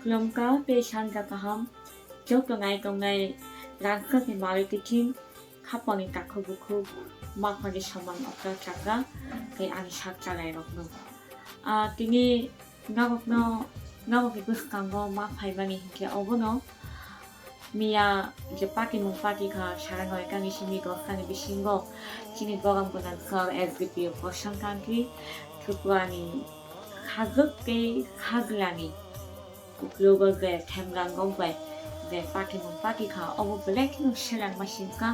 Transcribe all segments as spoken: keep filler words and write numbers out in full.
Khulumkha tei sanja kaham joto nai tongnai rangchakni bagwi kiching khapangni takhuk bukhuk maphani samung okra chakra tei ani sak chalairokno. Ah, tini norokno, norokni bwskango ma phaimani hinkhe obono miya je patimung patikha sarang hoi kani simi gosani bisingo chini borok gwnang sor S D P O Koson Country Tripurani khajwk tei khajlani uklogo je themrang rok bai je patimung patikha obo belai kheno selengma singkha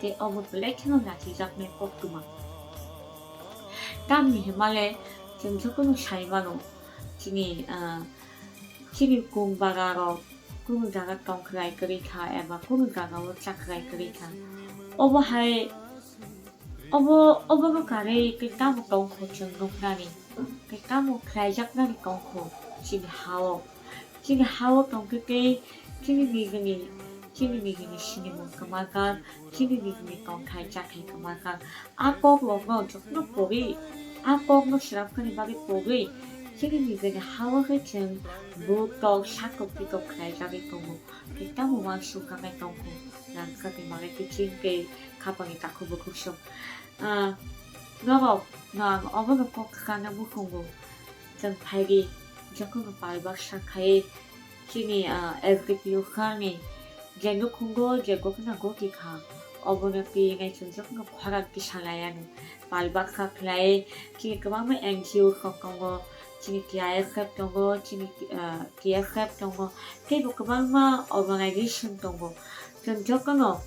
tei obo belai kheno nachijaknai koktwma. Tamni hwnmale chwng jotono sai mano chini, ah, chini kung bagarok kunu jaga tongkhwlai kwrwi kha eba kunu jaga o chakhwlai kwrwi kha. Obo hai, obo, obono karwi tei tamo tongkho chwng nuknani, tei tamo khlaijaknani tongkho chini ha-o. Chini ha-o tongkhe tei chini nijini, chini nijini sinimung kwmakar, chini nijini tongthai chathai kwmakar. A kokrokno jotono pogwi, a kokno swnamkhani bagwi pogwi, chini nijini ha-o khe chwng buk tok, sak tok, pi tok khlaijagwi tongo. Tei tamo uansuk kangnai tongkho, rangchakni bagwi kiching tei khapangni takhuk bukhuk song. Ah, norok no ang obono kok kwkangna mukhungo. Chwng phaidi jotono pal baksa khai chini, ah, S D P O khani je nukhungo je gokna goki kha, obono twi nai chwng jotono khorang kisa lai ano. Pal baksa khlai chini kwbangma N G O rok tongo, chini T I S F tongo, chini, ah, T S F tongo, teibo kwbangma organization tongo. Chwng jotono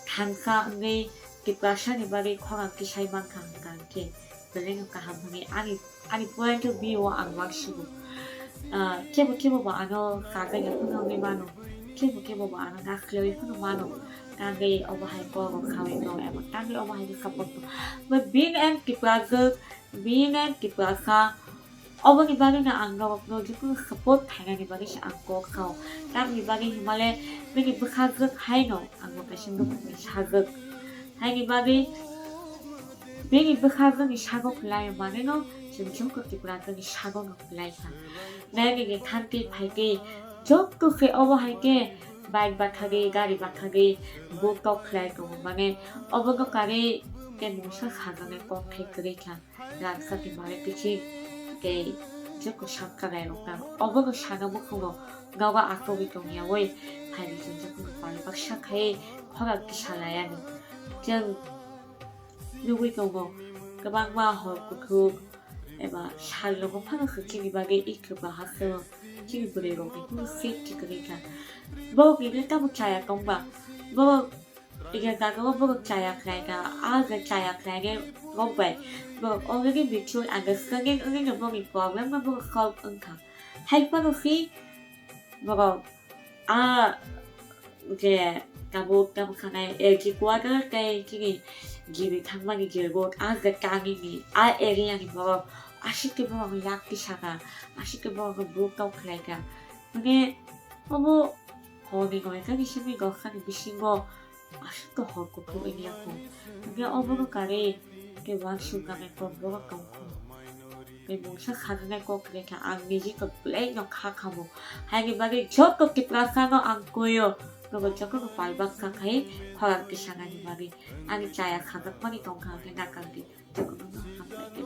thansa wngwi Tiprasani bagwi khorang tisai mankha hwnkha hwnkhe, belai no kaham hwnwi ani, ani point of view o ang uansugo. Ah, kebo kebo bo ano kagwi phano wngwi mano, kebo kebo bo ano nakhwlaiwi phano mano, tangwi obo hai kok rok khawi no eba tangwi obo hai khe support no. But being an Tiprasa, being an Tiprasa, oboni bagwi no ang norokno jotono support khainani bagwi se ang kok sao. Tamni bagwi hwnmale bini bwkhajwk haino ang bo kaisa nukhungni sajwk. Haini bagwi bini bwkhajwkni sago kwlaio maneno chwng chwngkhe Tiprasani sago no kwlai kha. Nai nini thanti phaitwi joto khe obo hai khe bike bathagwi, gari bathagwi buk tok khlai tongo mane obono karwi tei mungsa sajaknai kok thai kwrwi kha. Rangchakni bagwi kiching tei joto sak chalairok tang obono sana mukhungo nogo achugwi tongyawi phaidi chwng jotono pal baksa khai khorang kisa layani. Chwng nugwi tongo kwbangma hor kuthuk eba sal rogo phano se chini bagwi i kwbaha se o chini bwrwi rokni phano safety kwrwi kha. Borokni le tamo chaya tongba, borok Ega jaga o borok chaya khlai kha, a je chaya khlai khe rok bai borok already mature understanding wngwi no borokni problem no borok solve wngkha. Hai phano si borok a je tabuk tabuk sanai L G quarter tei chini G B thangmani jail board a je tangwi ni a area ni borok aswk khe borok no yak tisaka, aswk khe borok no buk tok khlai kha. Mane obo hor ni noi kani simi gokha ni bisingo aswk khe hor kuthuk wngya kho. Hwnkhe obono karwi tei uansuk nangnai kok borok tong kho. Tei mungsa khananai kok kwrwi kha, ang niji kok belai no kha khamu. Haini bagwi joto Tiprasa no ang koi o, nogo joto no pal baksa khai khorang kisa nani bagwi. Ani chaya khajakmani tong kha hwnkhe nakang di, joto no hambai khe.